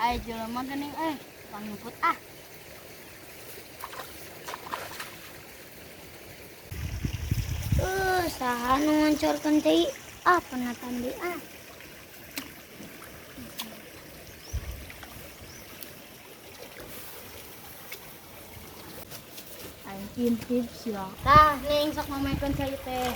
Aya jelema geuning euy, pangjemput ah. Saha nu ngancorkeun cai? Ah, penatan deui ah. Aing intip sia. Tah, ning sok mamaekeun cai teh.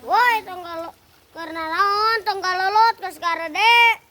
Woi, tong kalau karena naon tong kalolot geus garede.